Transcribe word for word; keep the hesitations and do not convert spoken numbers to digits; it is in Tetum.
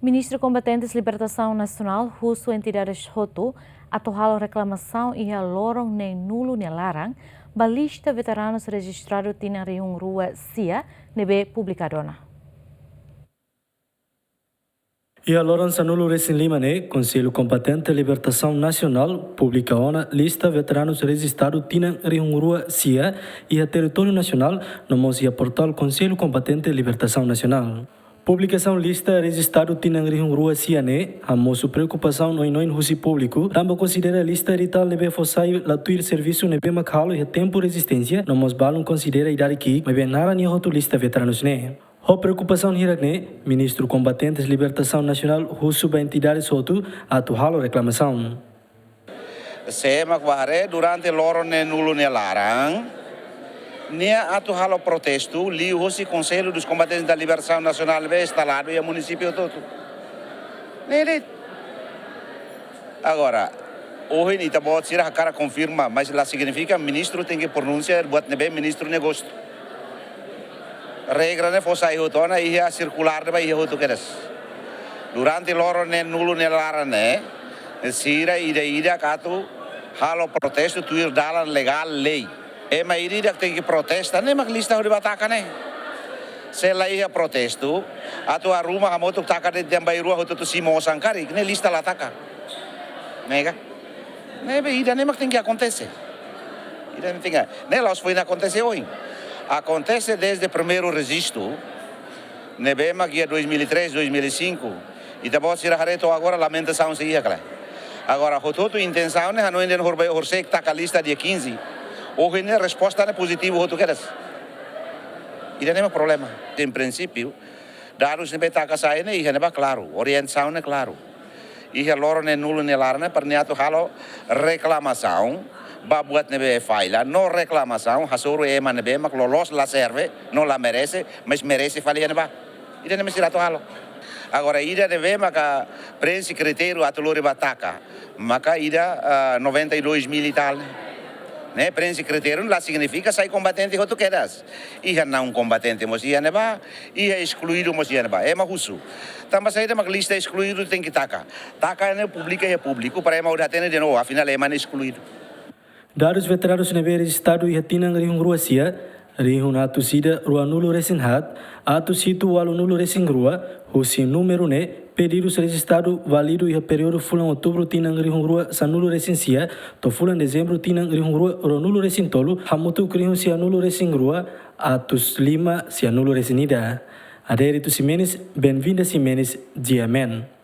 Ministru Kombatentes Libertasaun Nasionál husu entidades hotu atu halo reklamasaun iha loron neen-nulu nia laran ba lista veteranus rejistradu tinan rihun rua sia ne'ebé publikadu ona. Iha loron sanulu-resin-lima ne'e, Konsellu Kombatente Libertasaun Nasionál publika ona lista veteranus rejistadu tinan rihun rua sia iha territóriu nasionál, no mós iha portál Konsellu Kombatente Libertasaun Nasionál. Publikasaun lista rejistadu tinan rihun rua sia ne'e hamosu preokupasaun oin-oin husi públiku, tanba konsidera lista eritál ne'ebé fó sai la tuir servisu ne'ebé mak halo iha tempu rezisténsia, no mós balun konsidera idade ki'ik, maibé naran iha hotu lista veteranus ne'e. Ho preokupasaun hirak ne'e, Ministru Kombatentes Libertasaun Nasionál husu ba entidades hotu atu halo reklamasaun. Sé mak bá haree durante loron neen-nulu nia laran, nia atu halo protestu liuhosi Conselho dos Combatentes da Libertação Nacional ne'ebé instaladu iha munisípiu hotu-hotu. Ne'e de'it. Agora, ohin ita-boot sira hakarak konfirma, mas la signifika ministru tenke pronunsia buat ne'ebé ministru nia gostu. Regra ne'e fó sai hotu ona iha sirkulár ne'ebá iha hotu kedas. Durante loron neen-nulu nia laran ne'e, sira ida-idak atu halo protestu tuir dalan legál, lei. Ema ida-idak tenke protesta, ne'e mak lista hodi bá taka ne'e. Se la iha protestu, atu arruma hamutuk taka de'it iha bairru hotu-hotu simu osan karik, ne'e lista la taka. Ne'e ka? Ne'ebé ida-ne'e mak tenke akontese. Ida-ne'e tenke. Ne'e la'ós foin akontese ohin. Akontese desde primeiru rejistu, ne'ebé mak iha dois mil e três, dois mil e cinco. Ita-boot sira haree to'o agora lamentasaun sei iha ka lae. Agora, hotu-hotu intensaun ne'e hanoin dehan horibainhira horisehik taka lista dia quinze. Ohin ne'e resposta ne'e pozitivu hotu kedas. Ida-ne'e mak problema. Em princípio, dadus ne'ebé taka sai ne'e iha ne'ebá klaru, orientasaun ne'e klaru. Iha loron neen-nulu nia laran ne'e para nia atu halo reklamasaun ba buat ne'ebé falla, no reklamasaun hasoru ema ne'ebé mak loloos la serve, no la merese, mas merese fali iha ne'ebá. Ida-ne'e mak sira atu halo. Agora, ida ne'ebé maka prenxe kritériu atu lori bá taka, maka ida, ah, noventa e dois mil e tal ne'e. Ne'e prenxe kritériu la signifika sai kombatente hotu kedas. Iha naun kombatente mós iha ne'ebá, iha eskluídu mós iha ne'ebá. Ema husu. Tanba saida mak lista eskluídu tenke taka? Taka ne'e publika iha públiku para ema hodi hatene dehan, oh, afinál ema ne'e eskluídu. Dadus veteranus ne'ebé rejistadu iha tinan rihun rua sia, rihun atus ida ruanulu-resin-haat, atus hitu ualunulu-resin-rua, husi númeru ne'e, pedidus rejistadu válidu iha períodu fulan Outubru tinan rihun rua sanulu-resin-sia, to'o fulan Dezembru tinan rihun rua ruanulu-resin-tolu, hamutuk rihun sianulu-resin-rua, atus lima sianulu-resin-ida. Adérito Ximenes, Benvinda Ximenes, G M N.